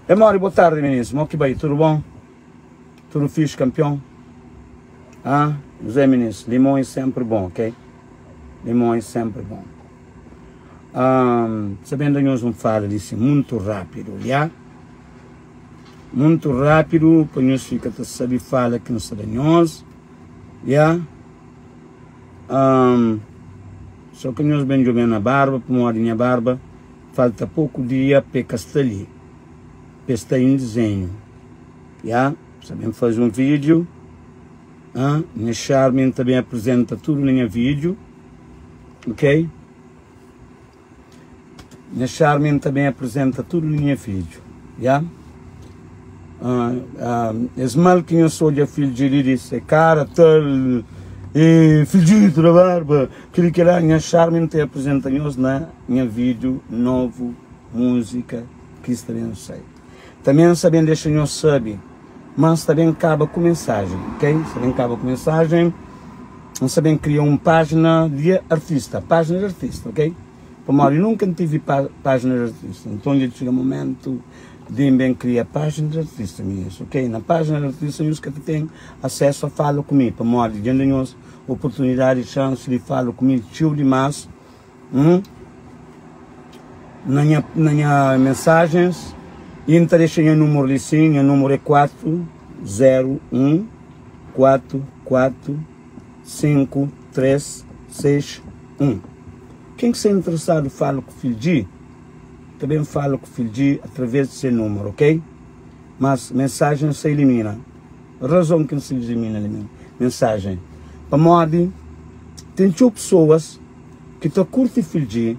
É mori, boa tarde, minis. Mo ki bai, tudo bom? Tudo fixe, campeão? Ah, Zé, minis, limão é sempre bom, ok? Limão é sempre bom. Um, sabendo nós não fala disso muito rápido, já? Muito rápido, para nós fica a saber fala que não sabe nós, já? Um, só que nós bem jogando na barba, para uma minha barba, falta pouco dia para que está ali, para estar em desenho, já? Sabem fazer um vídeo, ah, minha Charmin também apresenta tudo no meu vídeo, ok? Minha Charmin também apresenta tudo no meu vídeo, já? Ah, ah, esse mal que eu sou de filho de disse, cara, tal, e filho da barba, que que lá, minha Charmin te apresenta nós na minha vídeo novo, música, que isso também não sei. Também sabendo deixa nós sabe, mas também acaba com mensagem, ok? Também acaba com mensagem, não sabem criar uma página de artista, página de artista, ok? Para eu nunca tive pá página de artista, então lhe chega o momento de bem criar página de artista mesmo, ok? Na página de artista, eu que tem acesso a falar comigo, para mori, de nós oportunidade e chance de falar comigo, tio demais, hum? Na minha, na minha mensagens, e então deixa o número ali sim, o número é 401 44 5 3 6 1. Quem que se interessado fala com o filho de, também fala com o filho de através desse número, ok? Mas mensagem se elimina. Razão que não se elimina, elimina. Mensagem. Para modo, tem tio pessoas que te curte filho de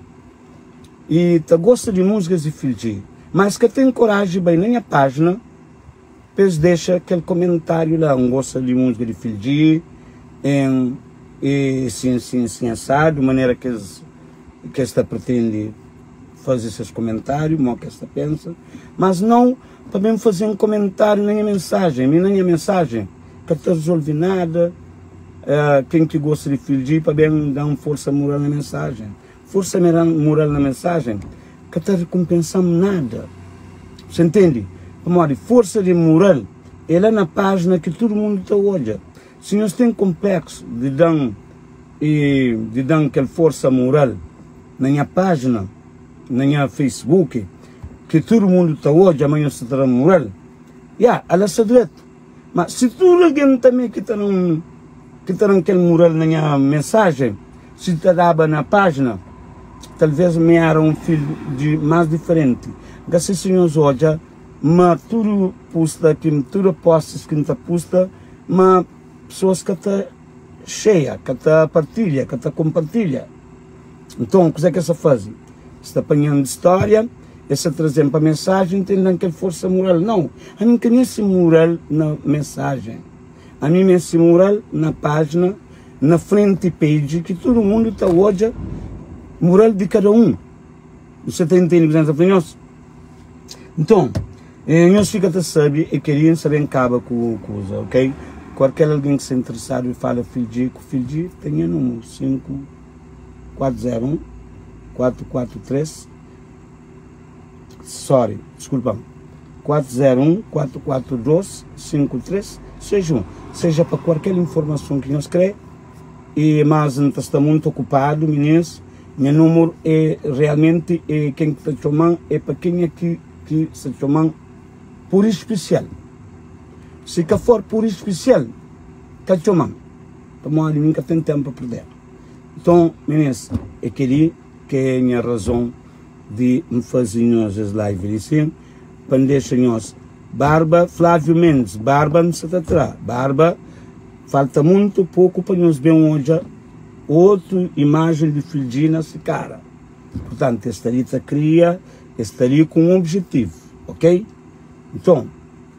e te gosta de músicas de filho de, mas que tem coragem bem na minha página, depois deixa aquele comentário lá, um gosta de música de filho de, em, e sim, sim, sim, assado, de maneira que, es, que esta pretende fazer seus comentários, como que esta pensa, mas não também fazer um comentário na minha mensagem, na minha mensagem, que não resolve nada, uh, quem que gosta de filho de, para bem dar uma força moral na mensagem. Força moral na mensagem, que está recompensando nada. Você entende? Como força de moral, ela é na página que todo mundo está olhando. Se nós tem complexo de dar e de dar aquela força moral na minha página, na minha Facebook, que todo mundo está hoje, amanhã se terá moral, yeah, ela está direto. Mas se tudo alguém também que está num, que está naquele moral na minha mensagem, se te dava na página, talvez me era um filho de mais diferente. Porque senhores hoje, mas tudo posta que tudo postas que está posta, mas pessoas que está cheia, que está partilha, que está compartilha. Então, o que é que essa faz? Está apanhando história, essa trazendo para a mensagem, entendendo que é força moral. Não, a mim que esse moral na mensagem. A mim esse moral na página, na frente page, que todo mundo está hoje, moral de cada um. Você está entendendo o que está falando? Então, nós fica a saber e queriam saber acaba com coisa, ok? Qualquer alguém que se interessado e fala filho de, com filho de, tem o número 5 401 443 sorry, desculpa 401 442 5361 seja para qualquer informação que nós queremos e mas não está muito ocupado meninos meu número é realmente é quem está chamando é para quem é que, que se chamando por especial se que for por especial está chamando então nunca tem tempo para perder então meninos é que que é a minha razão de me fazer as lives assim para deixar nós Barba Flávio Mendes Barba não se atrás Barba falta muito pouco para nós ver hoje outra imagem de Fildina se cara portanto esta ali cria estaria com um objetivo ok então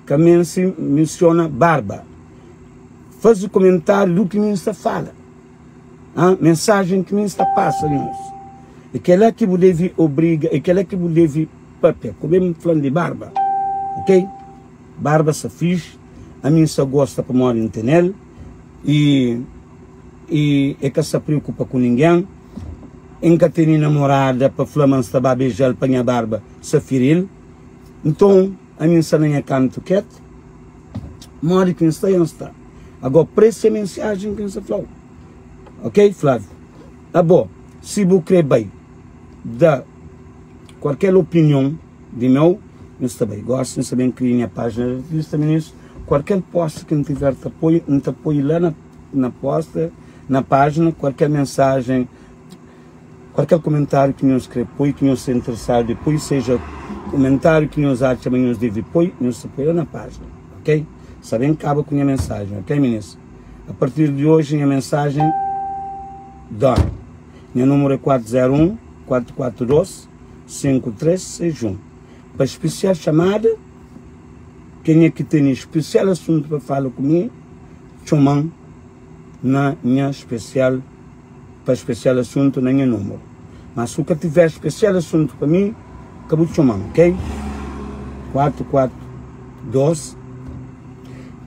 também se menciona Barba faz o comentário do que me está fala ah, mensagem que me está passa nós e que ela que deve obriga e que ela que deve papel como falando de barba ok barba se fiz a mim só gosta para morar entender e e é que se preocupa com ninguém em que tem namorada para falar mas está beijar para minha barba se firil então. Ami N sta na nha kantu ketu, modi ki N sta, N sta. Agó presia mensajen ki N sta fla-u. Ok, Flávio? Abo, si bu kre bai da kualker opinion di meu, N sta bai. Gosi N sta ben kria nha pájina di artista, minis. Kualker post ki N tiver ta poi, N ta poi la na, na post, na pájina, kualker mensajen. Kualker kumentáriu ki nhos kre poi, ki nhos sta interesadu di poi, seja kumentáriu ki nhos atxa ma nhos deve poi, nhos ta poi la na pájina, ok? Sta ben kaba ku nha mensajen, ok minis? A partir di oji nha mensajen done. Nha númeru é 401 442 5361. Pa spesial xamada, kenha ki tene spesial asuntu pa fala ku mi, txoma-m na nha spesial. Pa spesial asuntu na nha númeru. Ma su ka tiver spesial asuntu pa mi, ka bu txoma-m, ok? 4 4 2,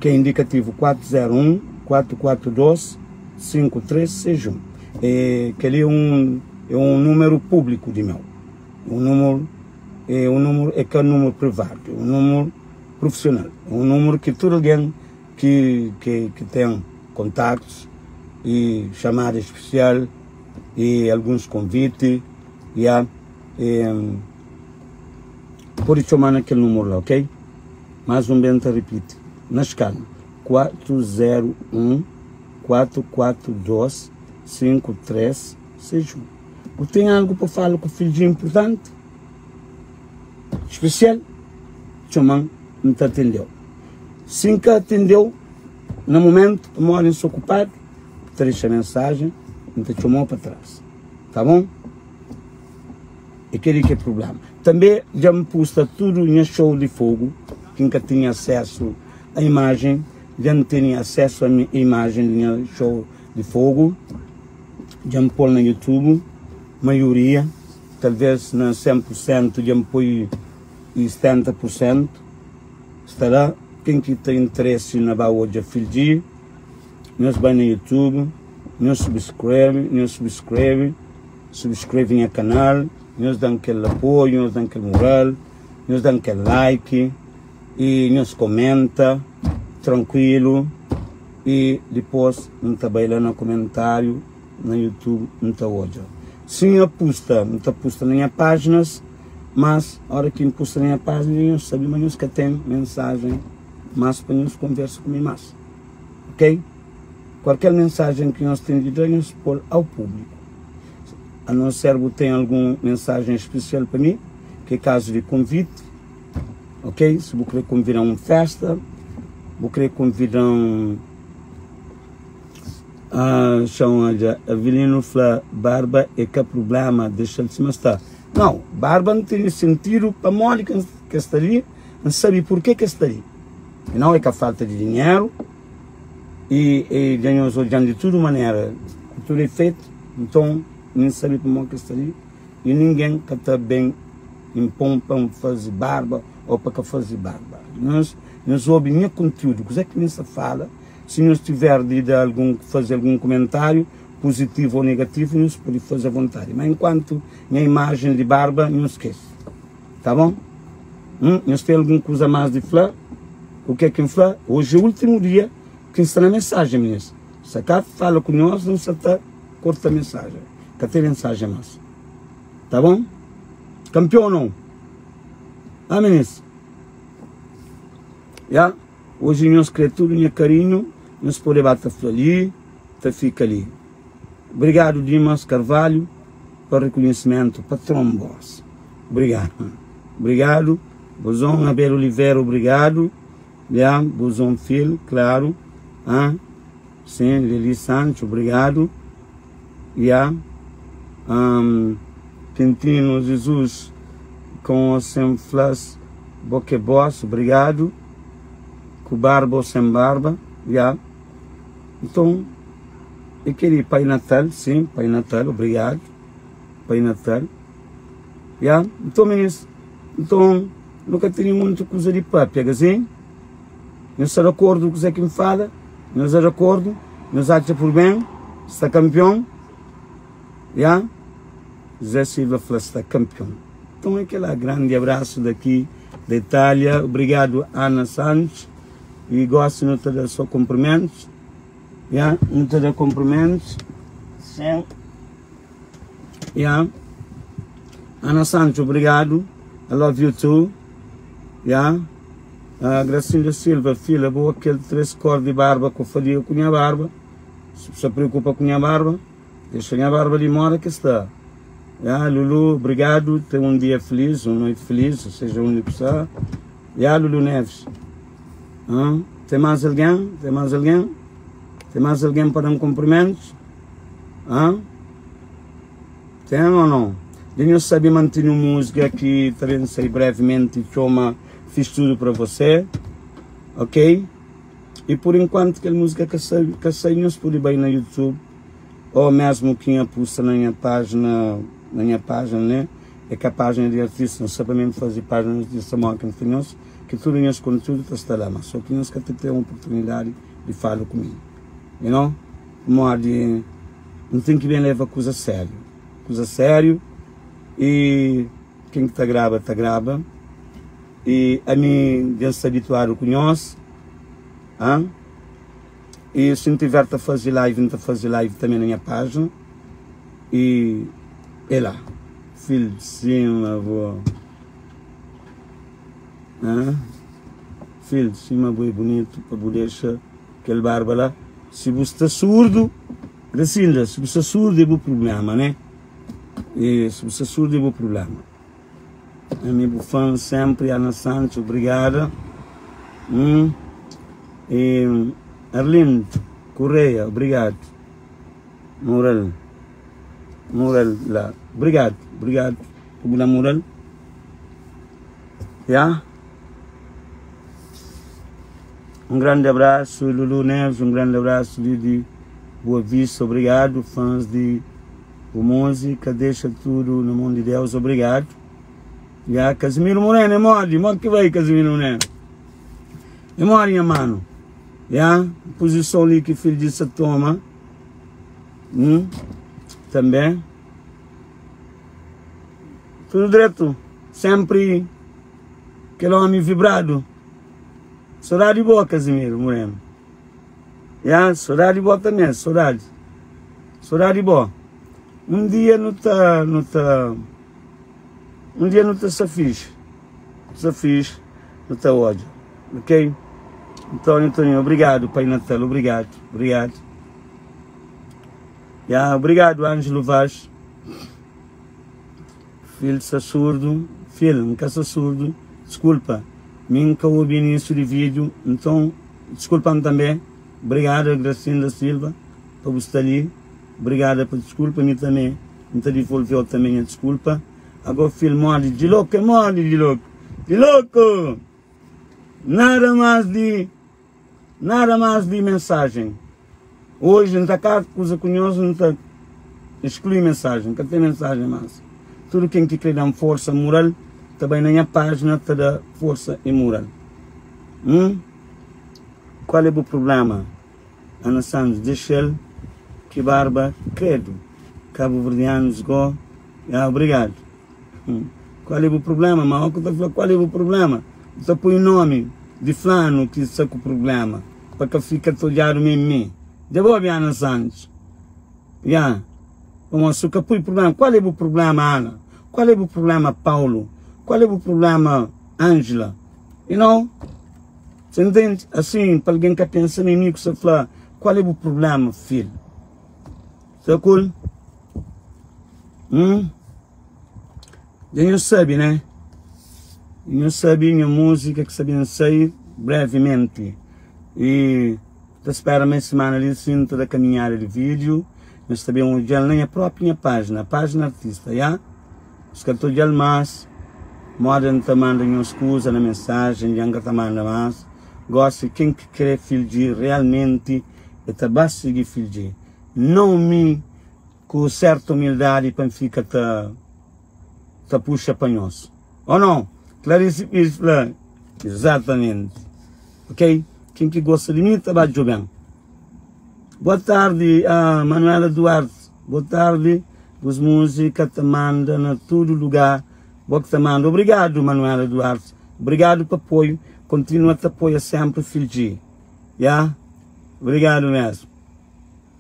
ki é indikativu 4 0 1 4 4 2 5 3 6 1. É, kel-li é un, é un númeru públiku di meu. É un númeru, é un númeru, é ka númeru privadu, é un númeru prufisional. É un númeru ki tudu algen ki, ki, ki ten kontaktus y xamada espesial y alguns konviti ya e pode txoma na kel númeru la ok más un bes N ta ripiti na skalma 4 0 1 4 4 2 5 3 6 1 Bu ten algu pa fala ku fidju inpurtanti spesial txoma-m N ta atendeu si N ka atendeu Na momentu, pamodi N sta okupadu, bu ta dexa mensajen, N ta txoma-u pa tras. Ta bon? É kel-li ki é prubléma. Tanbê, dja N pusta tudu nha xou di fogu, ki N ka tinha asésu a imajen, dja N tene asésu a imajen di nha xou di fogu, dja N pô-l na YouTube, maioria, talvês na 100 pur sentu dja N poi 70 pur sentu. Sta la ken ki ta interese na ba odja Fildji nhos bai na youtube nhos subscreve nhos subscreve subscreve nha canal nhos dan kel apoio nhos dan kel moral nhos dan kel like e nhos comenta tranquilo e dipos N ta bai la na comentario na youtube N ta odja si nha pusta N ta pusta na nha paginas Mas, ora ki N pusta na nha pájina, nhos sabe ma nhos ka ten mensajen más pa nhos konversa ku mi más. Ok? Kualker mensajen ki nhos ten di da, nhos pô-l au públiku. A non ser bu ten algun mensajen spesial pa mi, ki é kazu di konviti, ok? Si bu krê konvida-m un fésta, bu krê konvida-m. Ah, txon, odja, Avelino fla barba é ka prubléma, dexa-l sima sta. Nau, barba N tene sentidu pamodi ki N sta li, N sabe purke ki N sta li. E nau é ka falta di dinheru i e dja nhos odja-m di tudu manera, ku tudu efeitu, nton mi N sabe pamodi ki N sta li i ningen ka ta ben inpon pa N faze barba o pa ka faze barba. Nhos, nhos obi nha kontiudu, kuze ki mi N sta fala, si nhos tiver di da algun, faze algun kumentariu, Puzitivu ou negativu nhos pode faze avontadi, ma enkuantu nha imajen di barba nhos skese. Ta bon? Hum, nhos ten algun kuza mas di fla? U ke ki N fla? Oji é ultimu dia ki N sta na mensajen, minis. Sa ka fala ku nhos, N sa ta korta mensajen. Ka ten mensajen mas. Ta bon? Kanpion ou nau? Ah, minis? Ya? Oji nhos kre tudu nha karinhu, nhos pode ba ta fla li. ta fika li. Obrigado Dimas Carvalho pa reconhecimento patron boss. Obrigado. Obrigado. Bozon Abel Oliveira, obrigado. Ya, Bozon Phil, claro. Ah, sim, Lili Sancho, obrigado. Ya. Um, Quintino Jesus com ou sem flas, boque boss, obrigado. Com barba ou sem barba, ya. Nton, e kel-li, Pai Natal, sim, Pai Natal, obrigadu, Pai Natal. Ya, nton, minis, nton, nu ka tene monti kuza di papia, ka sin? Nhos sta di akordu ku kuzê ki N fala? Nhos sta di akordu? Nhos atxa pur ben? Sta kanpion? Ya, Zé Silva fla sta kanpion. Nton, é kel-la, grandi abrasu daki. Da Itália. Obrigado, Ana Santos. E gosto não te dar só cumprimentos. Yeah, não te dá cumprimentos. Sim. Yeah. Ana Santos, obrigado. I love you too. Yeah. Gracinda Silva, filha, boa aquele três cor de barba que eu faria com minha barba. Se se preocupa com minha barba, deixa minha barba de mora que está. Yeah, Lulu, obrigado. Tenha um dia feliz, uma noite feliz, seja onde está. Yeah, Lulu Neves. Tem mais alguém? Tem mais alguém? Tem mais alguém para um cumprimento? Hã? Tem ou não? Eu sabia manter uma música que também sei brevemente, chama Fiz Tudo para Você, ok? E por enquanto, aquela música que sei, que sei, não se pode bem na YouTube, ou mesmo quem a posta na minha página, né? É que a página de artista, não sabe mesmo fazer página de artista, mas que não que tudo esse conteúdo está lá, mas só que nós que ter uma oportunidade de falar comigo, you know? Modo, não tem que bem levar coisa a sério, coisa sério, e quem que tá grava, tá grava, e a mim, já se habituar com nós, hein? E se não tiver a fazer live, não tá fazer live também na minha página, e é lá, filho de cima, avô. Hã? Filho de cima, boi bonito, para deixar aquele barba lá. Se você está surdo, Gracinda, se você está surdo é o problema, né? E se você está surdo é o problema. Amigo fã sempre, Ana Santos, obrigada. E Arlindo Correia, obrigado. Moral, moral lá. Obrigado, obrigado. Pela moral. Yeah? Um grande abraço, Lulu Neves, um grande abraço, Lidi Boa Vista, obrigado, fãs de música, deixa tudo no mão de Deus, obrigado. Yeah, Casimiro Moreno, é mole, mole que vai, Casimiro Moreno. É mole, mano. Yeah? Posição ali que filho disse toma. Também. Tudo direito, sempre aquele homem vibrado. Saudade boa, Casimiro Moreno. Yeah? Saudade boa também, saudade. Saudade boa. Um dia não tá, não tá, um dia não tá se fixe. Se fixe, não tá ódio. Ok? Antônio, Antônio, obrigado, Pai Natal, obrigado, obrigado. Yeah, obrigado, Ângelo Vaz. Filho de surdo, filho, nunca sou surdo, desculpa, nunca ouvi início de vídeo, então, desculpa-me também. Obrigado, Gracinda Silva, por estar ali. Obrigado por desculpa-me também, não te devolveu também a desculpa. Agora, filho, mole de louco, é mole de louco, de louco! Nada mais de, nada mais de mensagem. Hoje não está cá, coisa curiosa, não está, exclui mensagem, não tem mensagem mais. Tudo quem que quer dar força moral, também na minha página te dá força e moral. Qual é o problema? Ana Santos, deixa ele, que barba, credo. Cabo Verdeanos, go. Ah, obrigado. Qual é o problema? Mas qual é o problema? Você põe o nome de fulano que está com o problema, para que fique olhado em mim. Devolve Ana Santos. Yeah. Como açúcar, põe problema. Qual é o problema, Ana? Qual é o problema, Paulo? Qual é o problema, Ângela? You know? Você entende? Assim, para alguém que pensa em mim, que você fala, qual é o problema, filho? Você cool? Eu sabe, né? Eu sabia minha música que sabia sair brevemente. E te espero uma semana ali, sim, toda a caminhada de vídeo. Nós sabemos já na minha própria página, a página artista, já? Os que estou já mais, moda não te manda nenhuma excusa na mensagem, já não te manda mais. Gosto quem que quer filho realmente, é te seguir filho. Não me com certa humildade para ficar te, te puxa panhoso. Ou não? Clarice Pires, exatamente. Ok? Quem que gosta de mim, tá bem. Boa tarde, Manuela Duarte. Boa tarde. Os música te manda na todo lugar. Boa que te manda. Obrigado, Manuela Duarte. Obrigadu pa apoiu, kontinua ta apoia senpri Fil G. Ya? Obrigadu mesmu.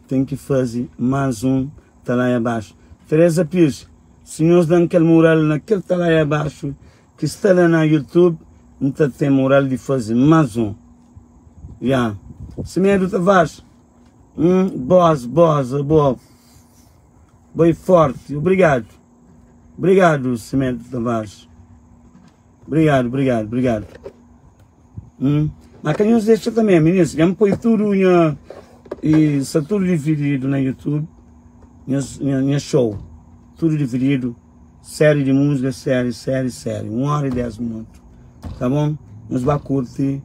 Ten ki faze más un Talaia Baxu. Teresa Pires, si nhos da-m kel mural na kel Talaia Baxu ki sta la na YouTube, N ta ten mural di faze más un. Ya. Semedo Tavares, hum, boss, boss, bo. Boi forti. Obrigadu. Obrigadu, Semedo Tavares. Obrigadu, obrigadu, obrigadu. Hum. Mas ka nhos dexa também, meninas. Já me põe tudo nha, e está tudo dividido na YouTube. Nha, nha, nha show. Tudo dividido. Série de música, série, série, série. 1 hora e 10 minutos. Tá bom? Nhos ba curte.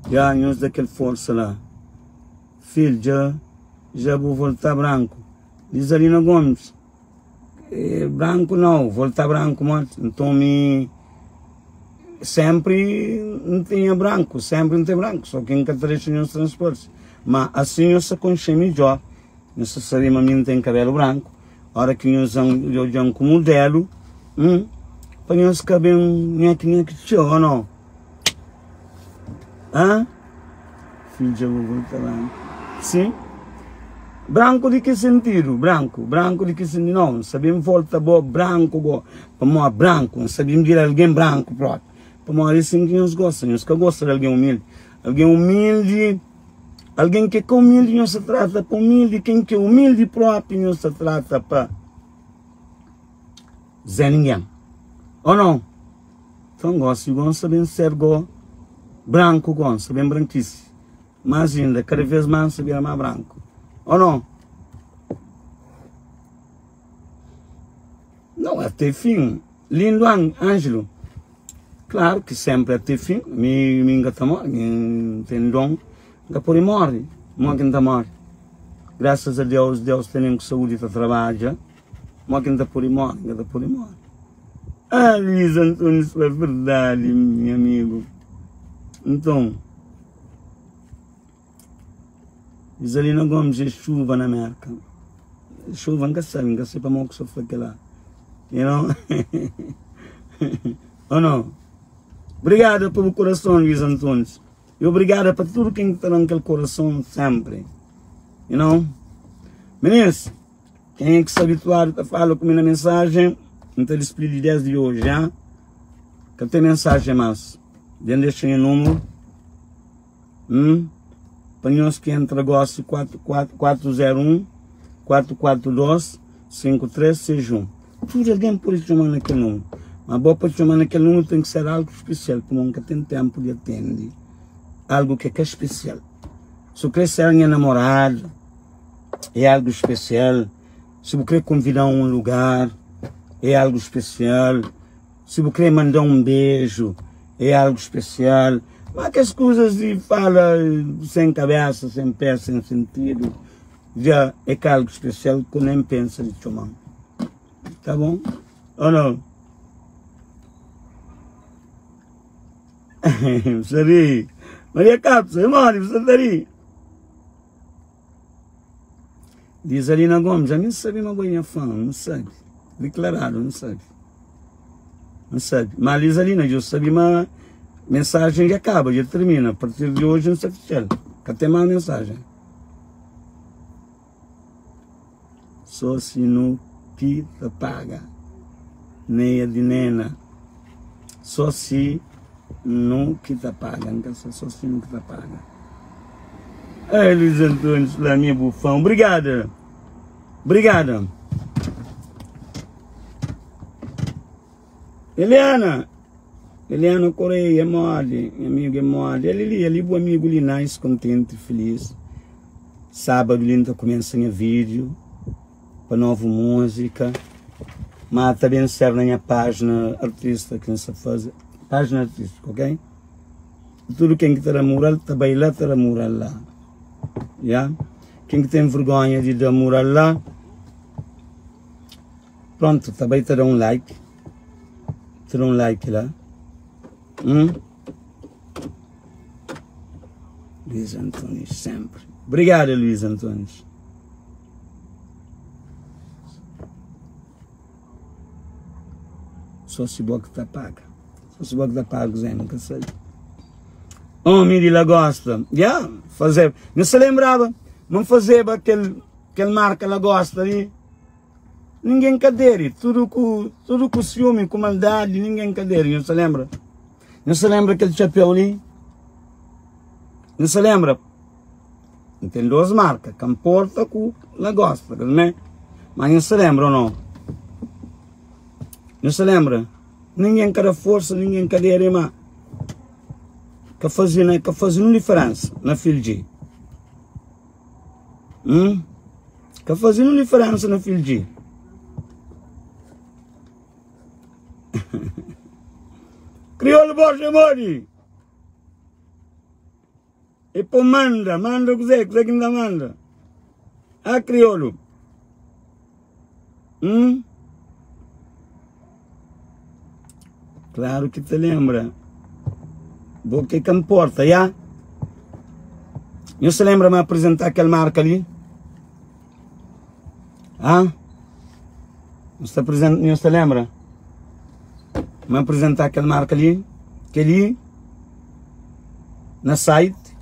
Já, nhos dá aquele força lá. Filho, já, já vou voltar branco. Lisalina Gomes. É, branco não, voltar branco, mano. Então me sempre não tinha branco, sempre não tem branco, só que nunca deixa nenhum transporte. Mas assim eu se conhece melhor. Eu só sabia mas mim tem cabelo branco. Hora que eu eu eu com modelo, hum, para nós cabelo nheque nheque tchau ou não? Hã? Filho já vou voltar branco. Sim? Branco de que sentido? Branco. Branco de que sentido? Não, sabemos volta boa branco, boa. Para mim, branco. Não sabemos de alguém branco próprio. Para mim, é assim que nós gostamos. Nós que gostamos de alguém humilde. Alguém humilde, alguém que é humilde, nós se trata para humilde. Quem que é humilde próprio, nós se trata para Zé Ninguém. Ou não? Então gosto de saber ser go branco, gosto bem branquice. Mas ainda, cada vez mais sabia mais branco. Ou não? Não, até fim. Lindo Ângelo. Claro que sempre até fim. Mi, mi engata morre, mi tem dom. Nga por morre. Mo que não morre. Graças a Deus, Deus tem saúde para trabalhar. Mo que não por morre, nga por morre. Ah, Luiz Antônio, isso é verdade, meu amigo. Então, Isalina Gomes é chuva na América. Chuva nunca sabe, nunca sei para mal que só foi aquela. You know? Ou não? Obrigado pelo coração, Luiz Antônio. E obrigado para tudo quem está naquele coração sempre. You know? Meninos, quem é que se habituado a falar comigo na mensagem, não te despedi desde hoje, já? Que tem mensagem mais. Deixa o número. Hum? Para nós que entra agora, 401 442 5361. Tudo alguém pode chamar naquele número. Mas bom para chamar naquele número tem que ser algo especial, porque nunca tem tempo de atender. Algo que é especial. Se eu quer ser minha namorada, é algo especial. Se eu quer convidar a um lugar, é algo especial. Se eu quer mandar um beijo, é algo especial. Mas que as coisas de fala sem cabeça, sem pé, sem sentido, já é que algo especial que nem pensa de chamar. Tá bom? Ou não? Você Maria Capsa, irmão, você tá ali. Diz Alina Gomes, a mim sabe uma boa fã, não sabe. Declarado, não sabe. Não sabe. Mas Liz Alina, eu sabia uma mensagem que acaba, já termina. A partir de hoje não sabe se Que tem mais mensagem. Só se no que te paga. Neia de nena. Só se no que te paga. Só se no que te paga. Ai, Luiz Antônio, lá minha bufão. Obrigada. Obrigada. Eliana. Eliana Correia, é mole. Minha amiga é mole. Ele ali, ali, bom amigo ali, nice, contente, feliz. Sábado, linda, começa minha vídeo. Para nova música. Mas também serve na minha página artista que não se faz. Página artística, ok? Tudo quem que terá moral, também lá terá moral lá. Yeah? Quem que tem vergonha de dar moral lá, pronto, também terá um like. Terá um like lá. Luiz Antunes, sempre. Obrigado, Luiz Antunes. Só se boca tá paga. Só se bo ki ta paga kuzê, N ka sabe. Omi di lagosta, ya, fazeba. N sa lembraba, ma N fazeba kel, kel marka lagosta li. Ninguém ka deri, tudo ku, tudo ku ciúme, ku maldade, ninguém ka deri. Nhos ta lembra? Nhos ta lembra kel chapéu li? Nhos ta lembra? N ten dos marka, Kamporta ku Lagosta, ka né? Mas nhos ta lembra ou não? Nhos ta lembra? Ninguém ka da força, ninguém ka deri, ma ka faze, ka faze nun diferença na Fil G. Hum? Ka faze nun diferença na Fil G. Crioulo Borja Modi. E pô manda, manda kuzê, kuzê ki N ta manda? Ah, crioulo. Hum? Claro que te lembra. Bo que que importa, ya? Não se lembra me apresentar aquele marca ali? Ah? Não se apresenta, não se lembra? Me apresentar aquele marca ali? Aquele na site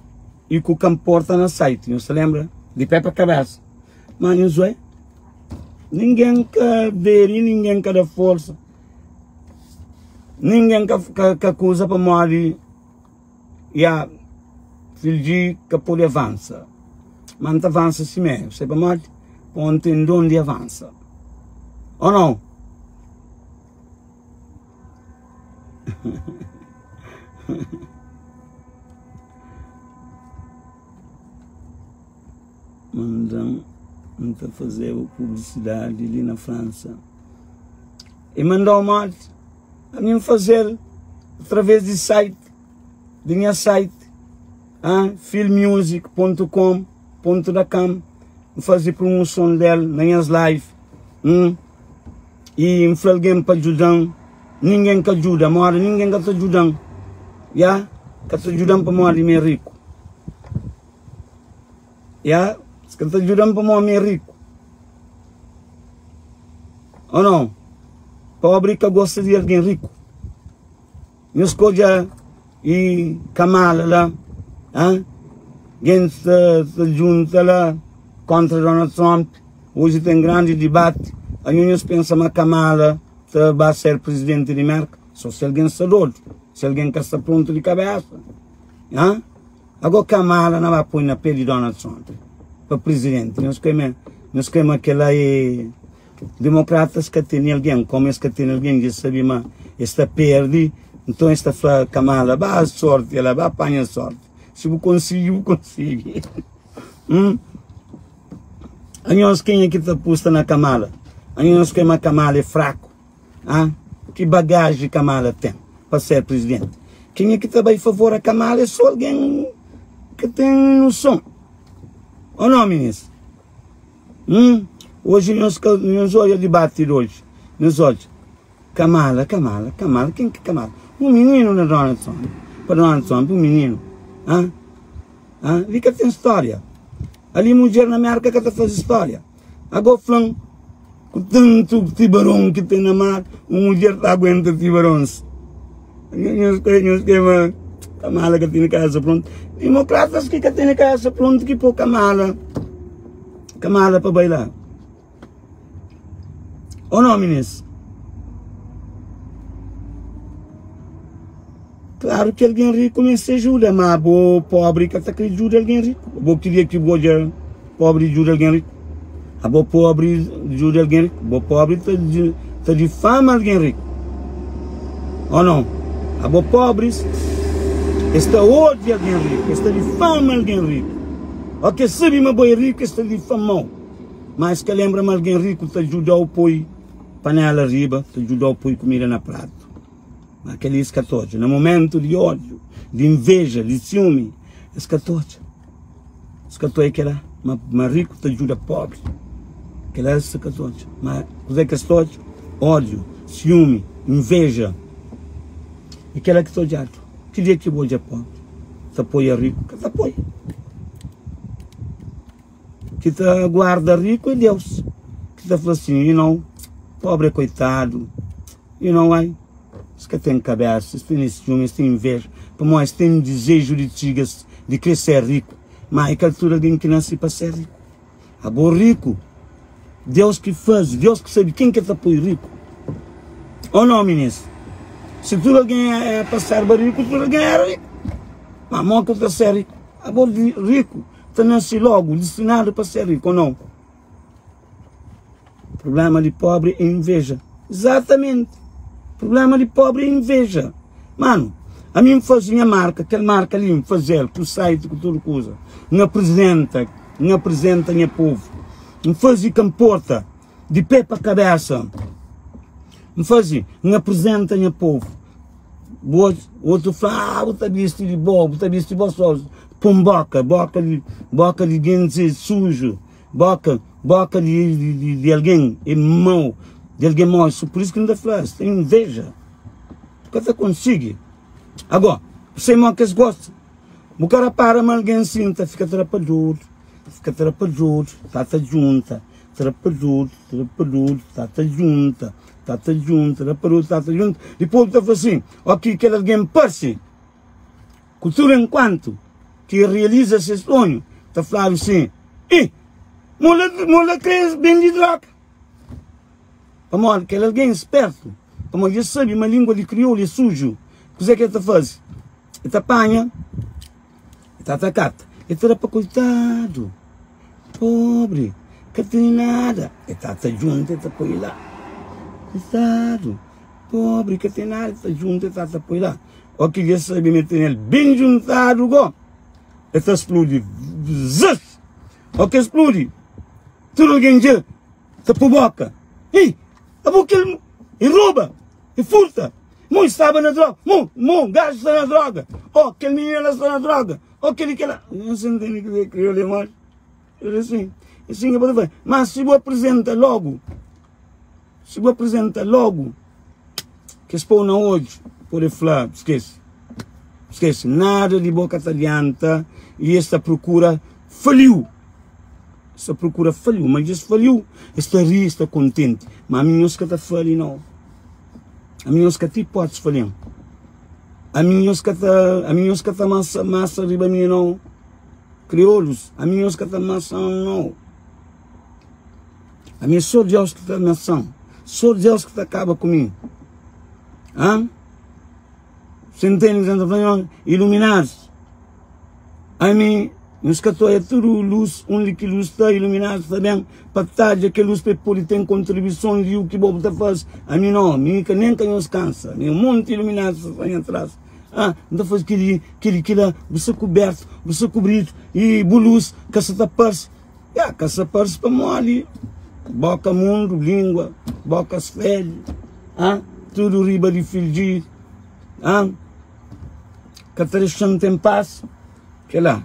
e com o camporta na site, não se lembra? De pé para cabeça. Mas não é? Ninguém ka deri, ninguém ka da força. Ninguém ka, ka, ka acusa pamodi ya filji ka pode avança. Mas ta avança si mesmo, sei pamodi? Pon ten don di avança. Ou não? Manda-m, N ta fazeba publisidadi li na Fransa. E manda-u modi? Ami N faze-l através di site, di nha site, ah, filmusic.com ponto da cam. N faze promoson del na nhas live. Hum. E N fla algen pa djuda-m, ningen ka djuda, modi ningen ka ta djuda-m. Ya, ka ta djuda-m pamodi mi é riku. Ya, es ka ta djuda-m pamodi mi é riku. Ou não? Pobri ka gosta di algen riku. Nhos skodja i Kamala la, ha? Gentis ta, ta junta la kontra Donald Trump. Hoje tem grande debate. Anho nhos pensa ma Kamala ta ba ser presidente di Merka? Só se alguém sta doido, se alguém ka sta pronto di cabeça. Ha? Ago Kamala na ba poi na pé di Donald Trump pa presidente. Nhos kre ma, nhos kre ma kela é demokratas ka tene algen, komu es ka tene algen dja sabe ma es ta perde, nton es ta fla Kamala ba sorti ela ba panha sorti. Si bu konsigi, bu konsigi. Hum? Anhos kenha ki ta pusta na Kamala? Anhos kre ma Kamala é fraku? Ah, ki bagaji Kamala ten pa ser presidenti? Kenha ki ta bai favor a Kamala é só algen ki ten noson. Ou não, minis? Hum? Hoje nhos, nhos odja dibati di hoje. Nhos odja. Kamala, Kamala, Kamala, ken ki Kamala? Um mininu na Donald Trump. Pa Donald Trump, um mininu. Ah? Ah? Li ka ten história. Ali mudjer na América ka ta faze história. Agó fla-m, ku tantu tibaron ki ten na mar, un mudjer ta aguenta tibarons? Nhos kre, nhos kre ma Kamala ka tene kabesa prontu? Dimokratas ki ka tene kabesa prontu ki po Kamala, Kamala pa bai la. Ou não, minis? Claro ki algen riku meste ajuda, ma bo pobri ka ta kre djuda algen riku. Bo kiria ki bo odja pobri djuda algen riku? Abo pobri djuda algen riku? Bo pobri ta, ta difama algen riku. Ou não? Abo pobris es ta odia algen riku, es ta difama algen riku. Ó ke sabe ma bo é riku, es ta difamau. Ma es ka lembra ma algen riku ta djudau poi panela riba, ta djudau poi kumida na pratu. Ma kel-li es ka ta odja. Na momentu di ódiu, di inveja, di siumi, es ka ta odja. Es ka ta odja kel-la. Ma, ma riku ta djuda pobri. Kel-la es ka ta odja. Ma kuzê ki es ta odja? Ódiu, siumi, inveja. É kel-la ki ta odjadu. Ki dia ki bu odja pobri ta apoia riku? Ka ta apoia. Ki ta guarda riku é Deus. Ki ta fla sin, you know, pobre é koitadu. You know why? Es ka ten kabésa, es tene siumi, es ten inveja, pamodi es ten dizeju di txiga, di krê ser riku. Má é ka tudu algen ki nase pa ser riku. Abo riku, Deus ki faze, Deus ki sabe ken ki el ta poi riku. Ô nau, minis? Si tudu algen é pa sérba riku, tudu algen éra riku. Má mô ki ta ser riku? Abo riku ta nase lógu distinadu pa ser riku, ô nau? Problema di pobri é inveja. Exatamente. Problema di pobri é inveja. Mano, ami N faze nha marka, kel marka li N faze-l ku site, ku tudu kuza. N apresenta, N apresenta nha povu. N faze ka nporta, di pé pa kabesa. N faze, N apresenta nha povu. Bu otu fla, ah, bu ta bisti di bo, bu ta bisti bo so. Pun boka, boka di, boka di genti suju. Boka, boka di, di, di, di algen é mau, di algen mau. Isso por isso que N ta fla, es ten inveja. Ka ta konsigi. Agora, sei mau que es gosta. Bu ka rapara ma algen sin ta fika trapadudu, fika trapadudu, ta ta junta, trapadudu, trapadudu, ta ta junta, ta ta junta, trapadudu, ta ta junta. Dipôs bu ta fla sin, ok, kel algen parse. Ku tudu enkuantu ki realiza se sonhu, ta fladu sin, Ih, mo la kre bende droga. Pamodi kel algen spertu, pamodi el sabe ma lingua di kriolu é suju, kuzê ki el ta faze? El ta panha, el ta atakata, el ta da pa koitadu, pobri, ka tene nada, el ta ta djunta, el ta poi la. Koitadu, pobri, ka tene nada, el ta djunta, el ta ta poi la. Ó ki dja sabe ma el tene el ben djuntadu go, el ta spludi zas! Ó ki el spludi, tudu algen dja ta pui boka, Ei, abo kel e roba, e furta, mo e staba na droga, mo, mo, gaju sta na droga, ó kel minina la sta na droga, ó kel-li kel-la. Nhos ntende kuzê ki kriolu é modi? El é sin, é sin ki bo ta fla. Má si bu aprizenta lógu, Si bu apresenta logu kes pou na odju, pode fla, skese, skese, nada di bo ka ta adianta i es ta prokura faliu, es ta prokura faliu, ma dja es faliu, es ta ri, es ta kontenti, ma ami nhos ka ta fali nau, ami nhos ka ti potis falin, ami nhos ka ta, ami nhos ka ta masa, masa riba mi nau, kriolus, ami nhos ka ta masa nau. Ami é só Deus ki ta nação, só Deus ki ta kaba ku mi. Hã? Você entende o que eu falando? Iluminados. Ami, nos ka ta oia tudu luz, undi ki luz sta, iluminados ta ben pa tadja kel luz pa e pode ten kontribuison di u ki bo bu ta faze. Ami no, mi ka nen ka nhos kansa, mi un monti iluminados ta sta nha tras. Ah, N ta faze kili, kili, kila, bu sta kubertu, bu sta kubridu i bu luz ka sa ta parse. Ya, ka sa parse pamodi boka mundu, lingua, boka sfedju, ah, tudu riba di fildji, ah, ka ta dexa-m ten pas. Kela,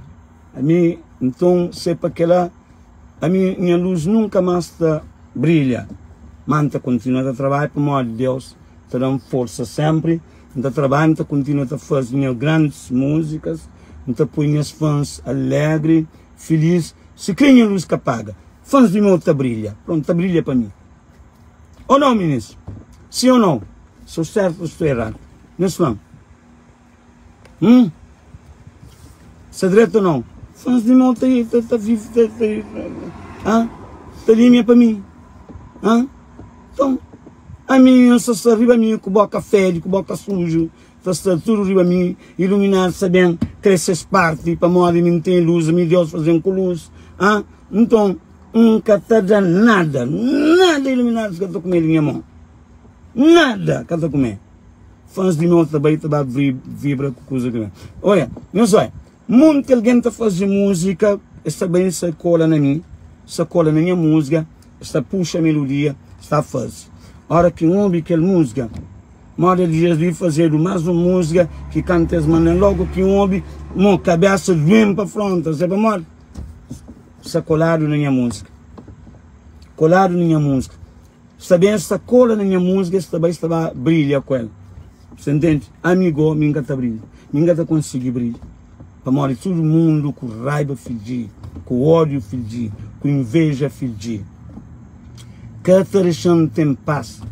ami, nton, se pa kela, ami, nha lus nunka mas ta brilha, ma N ta kontinua ta trabadja pamodi Deus ta da-m forsa senpri. N ta trabadja, N ta kontinua ta faze nha grandis múzikas, N ta poi nhas fãs alegri. Feliz si kre nha luz ka paga. Fans di meu ta brilha. Pronto, ta brilha pa mi. Ou não, minis? Sim ou não? Sou certo ou estou errado? Nhos fla-m. Hum? Sta dreto ou não? Fans di meu ta ta ta vive ta ta hã? Ta limia pa mi. Hã? Então, ami eu só sta riba mi ku boca fede, ku boca sujo. Ta sta tudu riba mi, iluminadu sta ben, kre ses parti, pamodi mi N ten lus, mi Deus faze-m ku lus, ah, nton N ka ta da nada, nada iluminadus ka ta kume di nha mon, nada ka ta kume. Fãs di meu ta bai ta ba vibra ku kuza ki Oia, nhos oia, monti algen ta faze múzika, es ta ben sa kola na mi, sa kola na nha múzika, es ta puxa melodia, es ta faze. Ora ki N obi kel múzika, Moda di es li fazedu más un múzika ki kanta es manda-m logu ki N obi mo kabésa duê-m pa fronta se pamodi sta koladu na nha múzika koladu na nha múzika sta ben sta kola na nha múzika sta bai sta ba brilha ku el sa ntende ami go mi N ka ta brilha mi N ka ta konsigi brilha pamodi tudu mundu ku raiba fidji ku ódiu fidji ku inveja fidji ka ta dexa-m ten pas.